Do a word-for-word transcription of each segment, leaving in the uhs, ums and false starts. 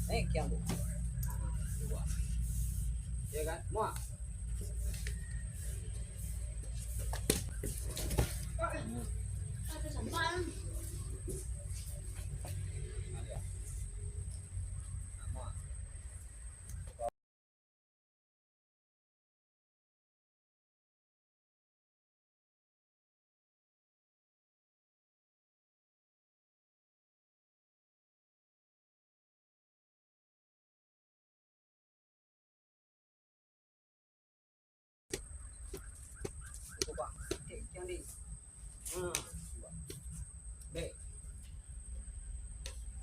Naiak kiang tu. Nah, dua. Ya kan? Muak. Nah, dia. Nah, muak. Cukup, Pak. Okey, kiang di. Hmm. Dek.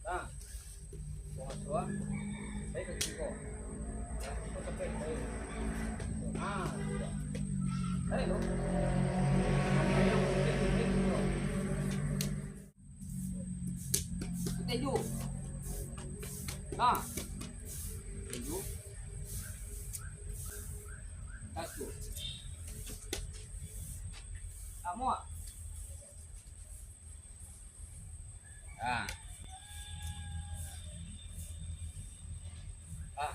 Nah. Buang asuah. Saya ke siko. Ya, kau sampai. Nah, sudah. Tarik tu. Tinju. Nah. Tinju. Satu. Amuak. Ah. Ah.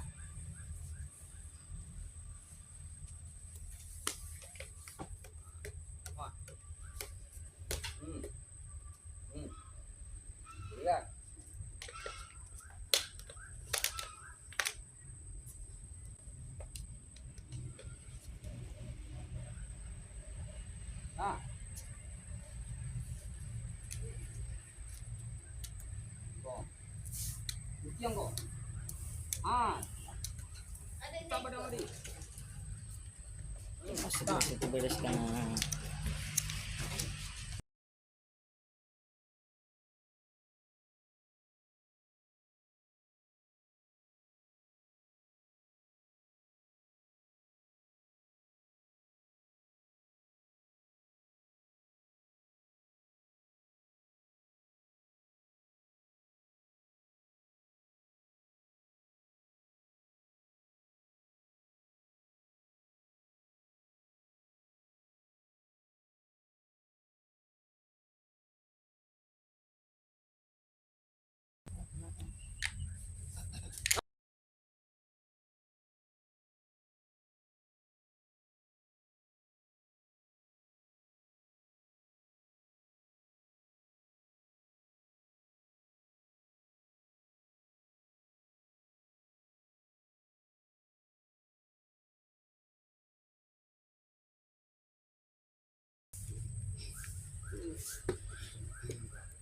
Wah. Hmm. Hmm. Iya. Nah. Ko. Buktian ko. Ah. Tak pada mati. Masuk, masuk, bereskan.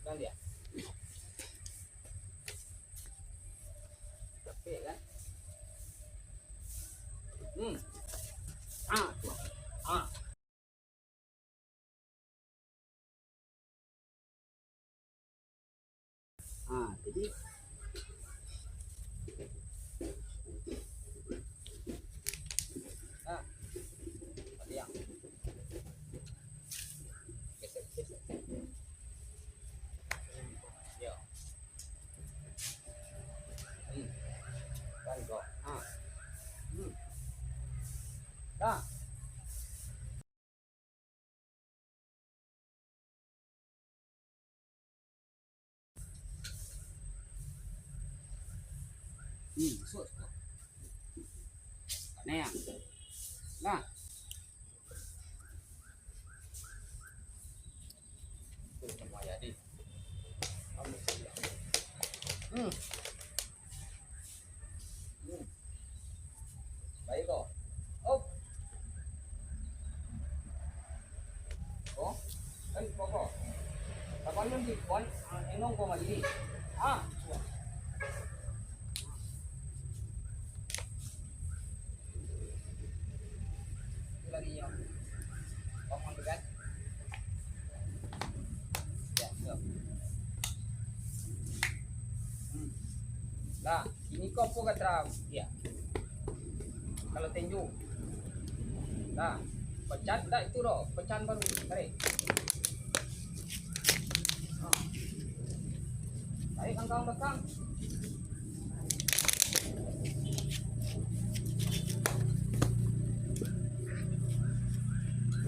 Kan dia. Capek kan? Hmm. Ah, tu. Ah. Ah, jadi. Ah, diam. Gesek, gesek. Ya. Hmm. Kan kau. Ah. Hmm. Dah. Hmm, masuk, masuk. Nah, ya. Nah. Hmm. Hmm. Baik ko. Oh. Ko. Kan ko ko. Kapan nanti kuan, ah, enong ko mali. Ah. Itu lagi yang paman tu kan. Ya, ya. Hmm. Lah, ini ko apo kata dia? Kalau tinju. Lah, pecat dak itu doh, pecat baru tarik. Tarik langkah belakang.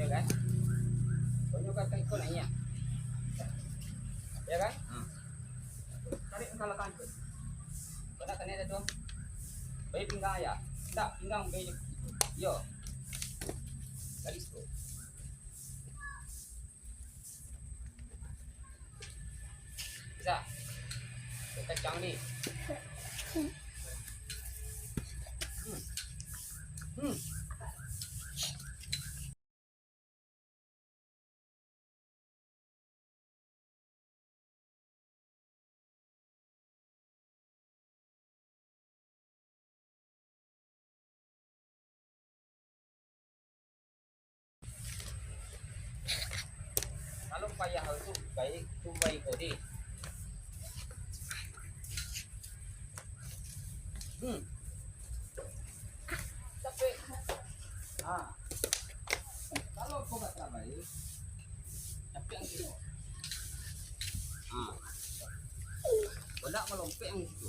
Ya kan? Tunjukkan ke ikut naik. Ya kan? Hmm. Tarik langkah belakang ikut. Kena, kena ada dua Pinggang ayah. Ndak, pinggang be. Yo. Dari situ. Bisa. Kacang ni. Hmm. Hmm. Kalau payah tu baik, tu baik kau deh. Hmm. Capek. Ha. Kalau kau tak tabai, capek ang kiro. Ha. Kau nak malompek ang situ.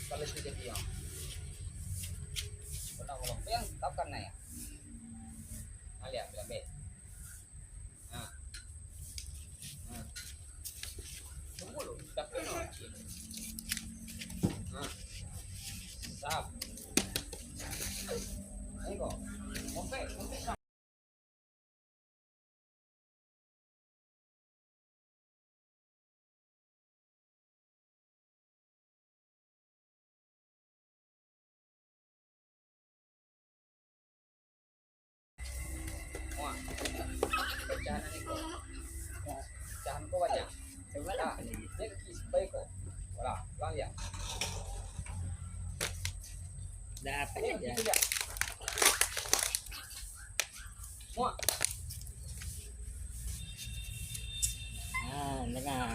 Kalau itu jadi ang. Kau nak malompek ang, kau kan naik. Nah, lihat, lihat, lihat. Ha. Ha. Tunggu lu, capek no. Ha. Sap. Ayo kau. Mopek, mopek. Wah, pecahan ni kok. Pecahan kau banyak. Coba lah. Dia kaki sebaik kau. Wala, pulang ya. Dah apa ya? Gitu ya. Muak. Ah, tengah.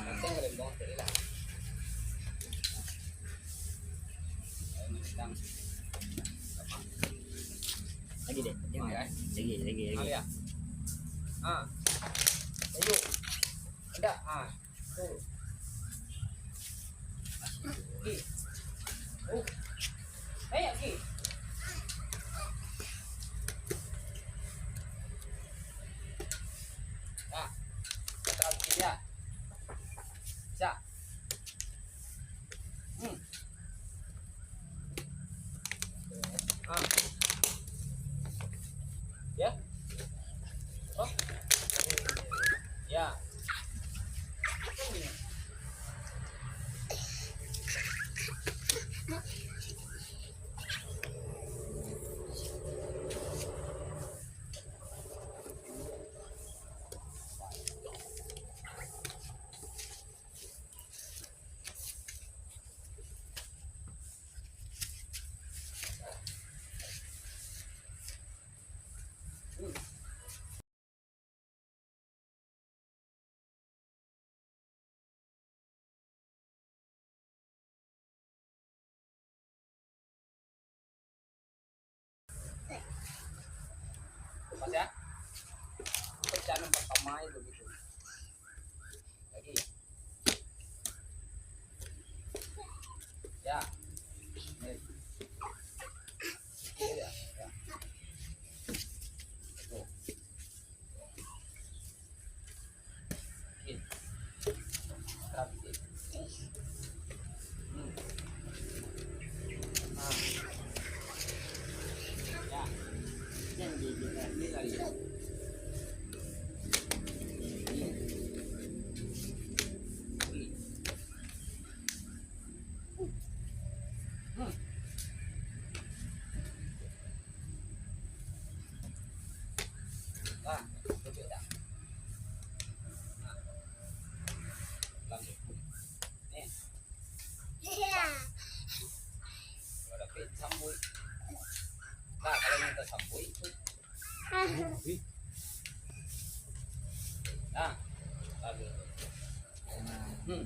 Lagi deh, jangan. Lagi, lagi, lagi. Ah, ya. Ah. Ayo. Indak. Ah. Tu. Gi. Oh. Naik, Gi. Ah. Bisa. Hmm. Ah. Ya. Oh. Ya. Pas ya. Pecah nampak pamai begitu. Lagi. Ya. Baik. Ya, ya. Tuh. Nah, kalau minta sambuik, nah, lalu. Hmm.